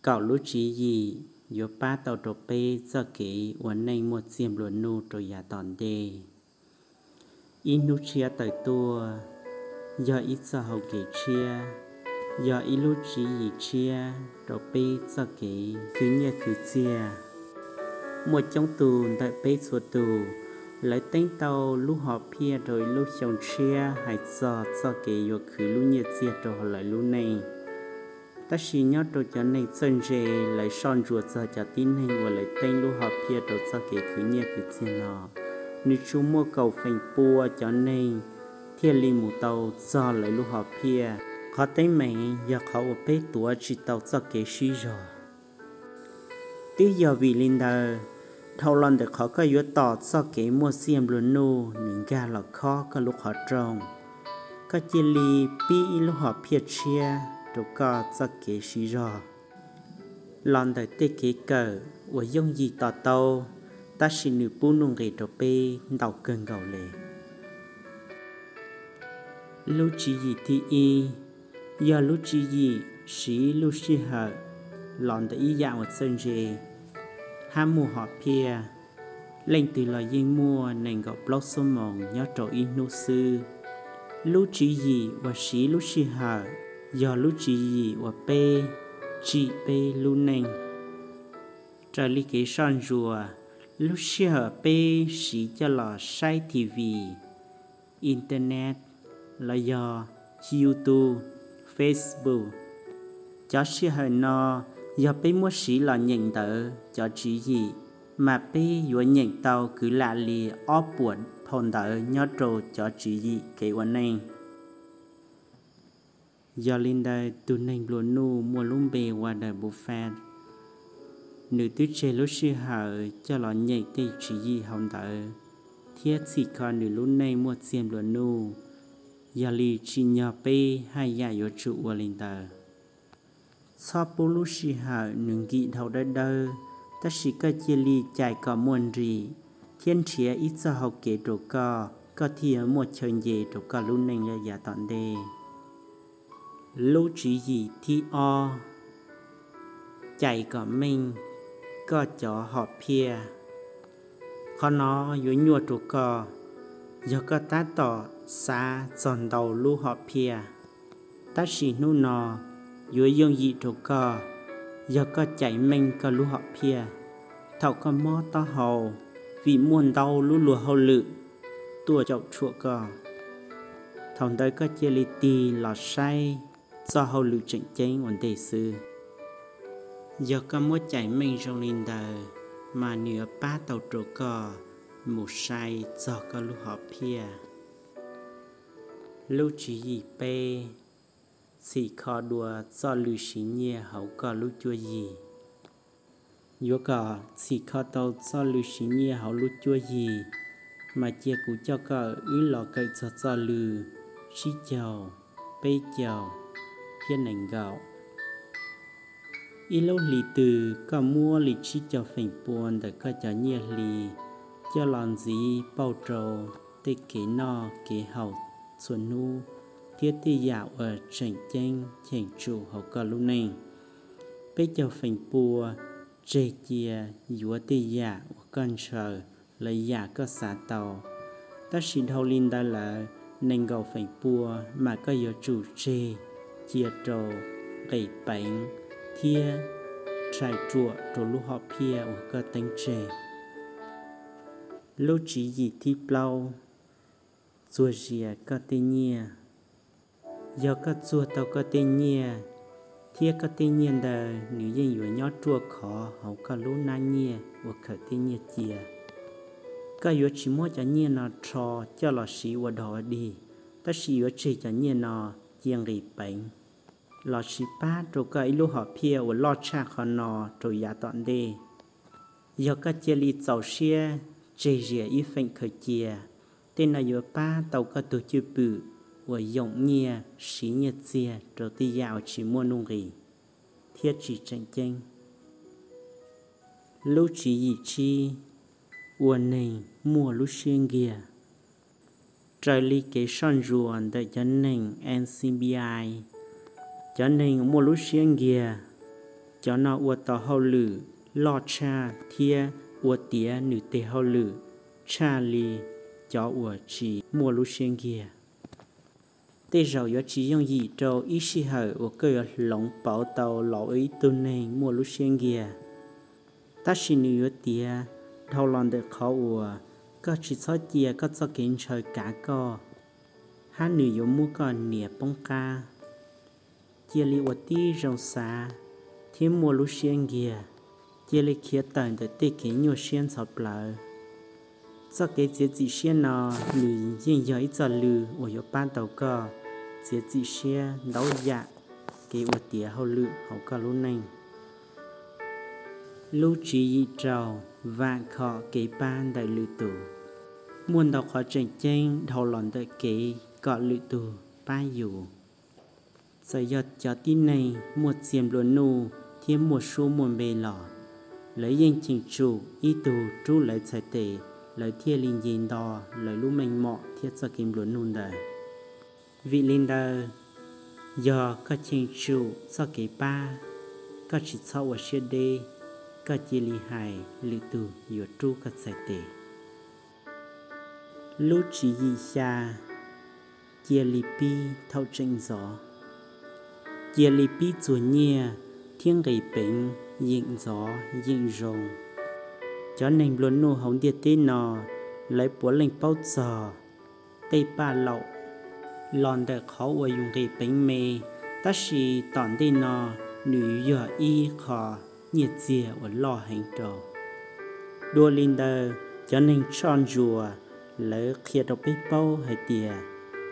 kaum lub tswv yim yuav pab tau rau peb txoj kev ua neej muaj txiag nplua nuj rau yav tom ntej. Ib hnub tshiab tawm tuaj, yog ib txoj hau kev tshiab, yog ib lub tswv yim tshiab rau peb txoj kev khwv nyiaj khwv txiag. Muaj coob tus ntawm peb txhua tus, lawv teeb tau lub hom phiaj rau ib lub xyoo tshiab hais txog txoj kev yuav khwv lub nyiaj txiag rau lawv lub neej. Tab sis nyob rau cov neeg txawj ntse, lawv soj ntsuas txog cov tib neeg uas lawv teeb lub hom phiaj rau txoj kev khwv nyiaj khwv txiag no, nws tsuas muaj kaum feem pua cov neeg thiaj li mus tau txog lawv lub hom phiaj. Qhov teeb meem yog qhov uas peb tuav tsis tau txoj kev sib zog. Twb yog vim li ntawd, dhau los ntawm qhov koj yuav tos txoj kev muaj txiag nplua nuj nws nkag los khob koj lub qhov rooj, koj cia li pib ib lub hom phiaj tshiab rau koj txoj kev siv zog los ntawm tej kev kawm uas yooj yim to taub, tab sis nws pub nuj nqis rau peb ntau kawg nkaus li. Lub tswv yim thib ib yog lub tswv yim siv lub sij hawm los ntawm ib yam uas txawj ntse hab muaj hom phiaj. Leej twg los yeej muaj nees nkaum plaub xuab moos nyob rau ib hnub xwb. Lub tswv yim uas siv lub sij hawm yog lub tswv yim uas peb tsim peb lub neej. Raws li kev soj ntsuas, lub sij hawm peb siv coj los saib T V, Internet, los yog YouTube, Facebook, cov sij hawm no yog peb muab siv los nyeem ntawv cov tswv yim, mas peb yuav nyeem tau kwv lam li ob puas phau ntawv nyob rau cov tswv yim kev ua neej. Yog li ntawd, tus neeg nplua nuj muaj lub npe Warren Buffett, nws twb tseg lub sij hawm coj los nyeem tej tswv yim hauv ntawd thiab txhim kho nws lub neej muaj txiag nplua nuj, yog li tsim nyog peb haj yam yuav tsum ua li ntawd. Txhob pub lub sij hawm nws nkim dhau dawb dawb, tab sis koj cia li cais kom muaj nrim thiab nrhiav ib txoj hau kev rau koj, koj thiaj yuav muaj chaw nce rau koj lub neej yav tom ntej. Lub tswv yim thib ob, cais kom meej koj cov hom phiaj. Qhov no yuav nyuaj rau koj yog koj tab tom xav txog ntau lub hom phiaj. Tab sis hnub no yuav yooj yim rau koj yog koj cais meej koj lub hom phiaj thaum koj mob taub hau, vim muaj ntau lub luag hauj lwm tuaj caum tshuam koj. Thaum ntawd koj cia li tig los saib txoj hauj lwm tseem ceeb ua ntej xwb. Yog koj muab cais meej zoo li ntawd, mas nws yuav pab tau rau koj mus sai txog koj lub hom phiaj. Lub tswv yim peb, txhim kho dua txoj lw siv nyiaj hauv koj lub cuab yig. Yuav kom txhim kho tau txoj lw siv nyiaj hauv lub cuab yig, mas cia kuv coj koj wb los kawm txog txoj lw tsib caug, peb caug thiab nees nkaum. Ib lub hlis twg koj muab li tsib caug feem pua ntawm koj cov nyiaj hli coj los ntxiv pauj rau tej kev noj kev haus txhua hnub thiab tej yam uas tseem ceeb cheem tsum hauv koj lub neej. Peb caug feem pua tseg cia yuav tej yam uas koj ntshaw los yam koj xav tau. Tab sis dhau li ntawd lawm, nees nkaum feem pua mas koj yuav tsum tseg cia rau nqis peev thiab rhais ruam rau lub hom phiaj uas koj teeb tseg. Lub tswv yim thib plaub, txuag zias koj tej nyiaj. Yog koj txuag tau koj tej nyiaj, thiab koj tej nyiaj ntawd nws yeej yuav nyob ruaj khov hauv koj lub hnab nyiaj uas khaws tej nyiaj cia, koj yuav tsis muab cov nyiaj no rho coj los siv ua dog ua dig, tab sis yuav tseg cov nyiaj no cia nqis peev los sis pab rau koj ib lub hom phiaj uas loj tshaj qhov no rau yav tom ntej. Yog koj cia li txaus siab tseg zias ib feem khaws cia, tej no yuav pab tau koj tug cwj pwm uas yoom nyiaj siv nyiaj txiag rau tej yam uas tsis muaj nuj nqis thiab tsis tseem ceeb. Lub tswv yim tsib, ua neeg muaj lub siab nkiag. Raws li kev soj ntsuas ntawm cov neeg N C B I, cov neeg muaj lub siab nkiag Cov no ua tau hauj lwm loj tshaj thiab ua tiav nws tes hauj lwm tshaj li cov uas tsis muaj lub siab nkiag. Tej zaum yuav tsis yooj yim rau ib sij hawm uas koj yuav hloov pauv tau los ua ib tug neeg muaj lub siab nkiag, tab sis nws yuav tiav dhau los ntawm qhov uas koj tsis txhob cia koj txoj kev ntshaw kav koj, hab nws yuav muab koj nias poob qab. Cia li ua tib zoo xav thiab muaj lub siab nkiag, cia li khiav tawm ntawm tej kev nyuaj siab ntxhov plawv. Txoj kev txiav txim siab no nws yeej yog ib txoj lw uas yuav pab tau koj txiav txim siab ntau yam kev ua tiav hauj lwm hauv koj lub neej. Lub tswv yim rau, vam khom kev pab ntawm lwm tus. Muaj ntau qhov tseem ceeb dhau los ntawm kev kom lwm tus pab yus. Txawm yog cov tib neeg muaj txiag nplua nuj thiab muaj suab muaj npe los, lawv yeej cheem tsum ib tug rub lawv txhais tes, lawv thiaj li nce nto lawv lub meej mom thiab txoj kev nplua nuj ntawd. Vim li ntawd, yog koj cheem tsum txoj kev pab, koj tsis txhob ua siab deb, koj cia li hais lwm tus yuav rub koj txhais tes. Lub tswv yim xya, cia li pib thaum tseem ntxov. Cia li pib txuag nyiaj thiab nqis peev yeem ntxov yeem zoo. Cov neeg nplua nuj hauv ntiaj teb no, lawv puav leej paub txog tej paj laum los ntawm qhov uas yus nqis peev me, tab sis tom ntej no nws yog ib qho nyiaj txiag uas loj heev rau. Dua li ntawd, cov neeg tshoj ntsuas lawv qhia rau peb paub hais tias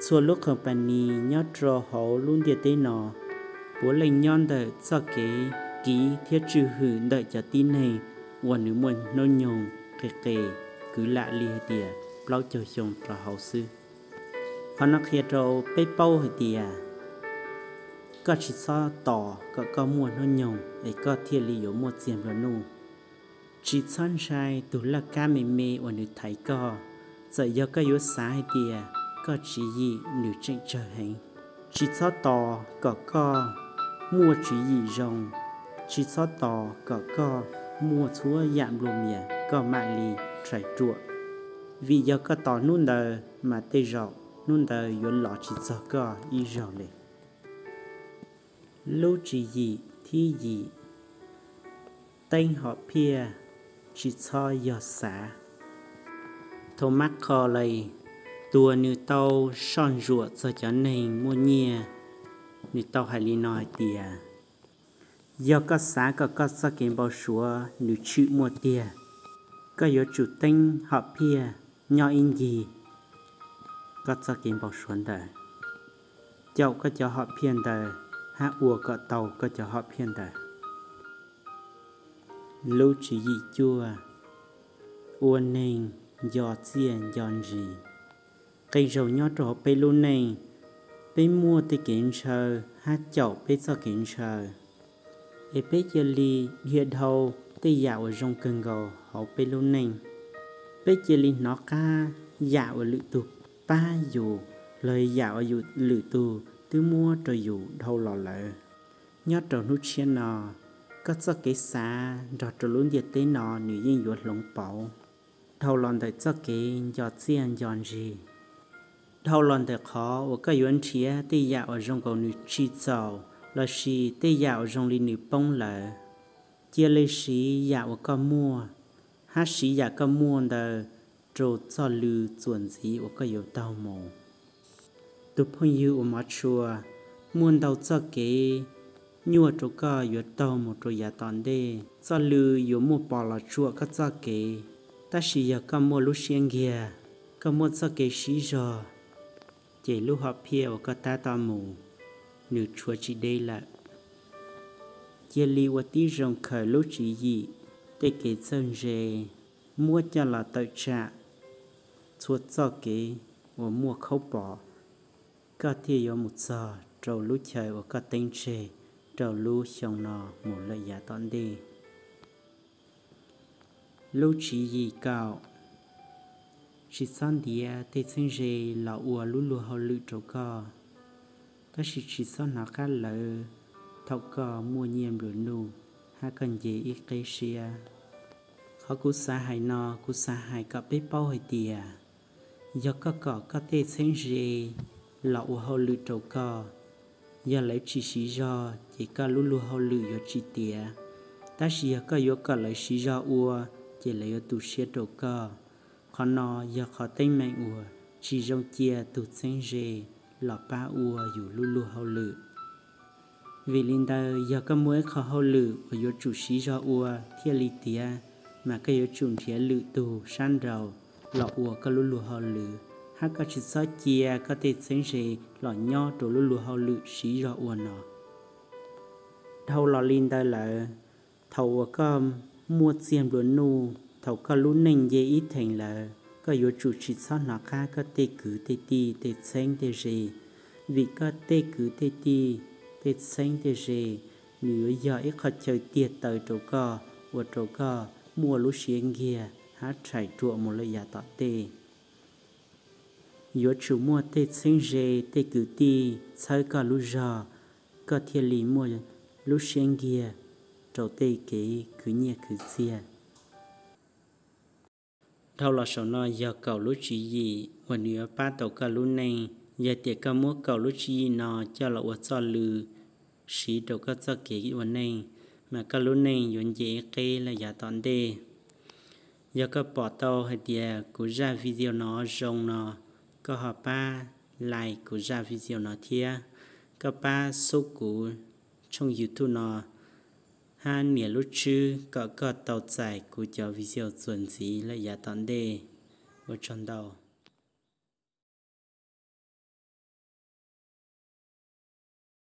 txhua lub company nyob rau hauv lub ntiaj teb no puav leej nyob ntawm txoj kev kiv thiab tswj hwm ntawm cov tib neeg uas nws muaj hnub nyoog qis qis, kwv lam li hais tias plaub caug xyoo rau hauv xwb. Qhov no qhia rau peb paub hais tias koj tsis txhob tos kom koj muaj hnub nyoog es koj thiaj li yuav muaj txiag nplua nuj. Tsis txhob ntshai tus laj kab me me uas nws thaiv koj, txawm yog koj yuav xav hais tias koj tswv yim nws tseem tsawg heev. Tsis txhob tos kom koj muaj tswv yim zoo, tsis txhob tos kom koj muaj txhua yam nplua mias koj mam li rhais ruam, vim yog koj tos hnub ntawd mas tej zaum hnub ntawd yuav los tsis txog koj ib zaug li. Lub tswv yim thib yim, teeb hom phiaj, tsis txhob yog xav. Thomas Carlyle, tus uas nws tau soj ntsuam txog cov neeg muaj nyiaj, nws tau hais li no hais tias, yog koj xav kom koj txoj kev npau suav nws tshwm muaj tiag, koj yuav tsum teeb hom phiaj nyob ib ncig koj txoj kev npau suav ntawd, caum koj cov hom phiaj ntawd, hab ua kom tau koj cov hom phiaj ntawd. Lub tswv yim cuaj, ua neeg nco txiaj nco ntsis. Qee zaug nyob rau hauv peb lub neej, peb muaj tej kev ntshaw hab caum peb txoj kev ntshaw, es peb cia li dhia dhau tej yam uas zoo kawg nkaus hauv peb lub neej. Peb cia li hnov qab yam uas lwm tus pab yus los yam uas yus, lwm tus twb muab rau yus dhau los lawm. Nyob rau hnub tshiab no, koj txoj kev xav nrog rau lub ntiaj teb no nws yeej yuav hloov pauv dhau los ntawm txoj kev nco txiaj nco ntsig, dhau los ntawm qhov uas koj yuav nrhiav tej yam uas zoo nkaus nws tsis txaus lossis tej yam uas zoo li nws poob lawm. Cia li siv yam uas koj muaj, hab siv yam koj muaj ntawd rau txoj lw txuas ntxiv uas koj yuav taug mus. Tus phooj ywg uas mov tshua, muaj ntau txoj kev nyuaj rau koj yuav taug mus rau yav tom ntej. Txoj lw yuav muaj pom los tsuam koj txoj kev, tab sis yog koj muaj lub siab nkiag, koj muaj txoj kev siv zog, ces lub hom phiaj uas koj tab tom mus, nws tshuav tsis deb lawm. Cia li ua tib zoo khaws lub tswv yim, tej kev txawj ntse, muab coj los tawm tsam txhua txoj kev uas muaj khaub pom, koj thiaj yuav mus txog rau lub chaw uas koj teeb tseg rau lub xyoo no mus lawm yav tom ntej. Lub tswv yim kaum, tsis txhob ntiav tej txheeb ze los ua lub luag hauj lwm rau koj, tab sis tsis txhob hnov qab lawv thaum koj muaj nyiaj nplua nuj. hab koj nce ib qeb siab. Qhov kuv xav hais no, kuv xav hais kom peb paub hais tias, yog koj kom koj tej txheeb ze los ua hauj lwm rau koj, yog lawv tsis siv zog ces koj lub luag hauj lwm yuav tsis tiav. Tab sis yog koj yuav kom lawv siv zog ua, ces lawv yuav tu siab rau koj. Qhov no yog qhov teeb meem uas tsis zoo cia tug txheeb ze los pab ua yus lub luag hauj lwm. Vim li ntawd, yog koj muaj ib qho hauj lwm uas yuav tsum siv zog ua thiaj li tiav, mas koj yuav tsum nrhiav lwm tug sab nraud los ua koj lub luag hauj lwm, hab koj tsis txhob cia koj tej txheeb ze los nyob rau lub luag hauj lwm siv zog ua no. Dhau los li ntawd lawm, thaum uas koj muaj txiag nplua nuj, thaum koj lub neej nce ib theem lawm, koj yuav tsum tsis txhob hnov qab koj tej kwv tej tij tej txheeb tej ze, vim koj tej kwv tej tij tej txheeb tej ze, nws yuav yog ib qho chaw tiag taw rau koj, ua rau koj muaj lub siab nkiag hab rhais ruam mus lawm yav tom ntej. Yuav tsum muaj tej txheeb ze tej kwv tij txhawb koj lub zog, koj thiaj li muaj lub siab nkiag rau tej kev khwv nyiaj khwv txiag. Dhau los saum no yog kaum lub tswv yim uas nws yuav pab tau koj lub neej. Yog tias koj muab kaum lub tswv yim no coj los ua txoj lw siv rau koj txoj kev ua neej, mas koj lub neej yuav nce ib qeb lawm yav tom ntej. Yog koj pom tau hais tias kuv zaj video no zoo no, koj ho pab like kuv zaj video no thiab, koj pab xub kuv tshooj YouTube no, hab nias lub tswb kom koj tau txais kuv cov video txuas ntxiv lawm yav tom ntej. Ua tsaug ntau.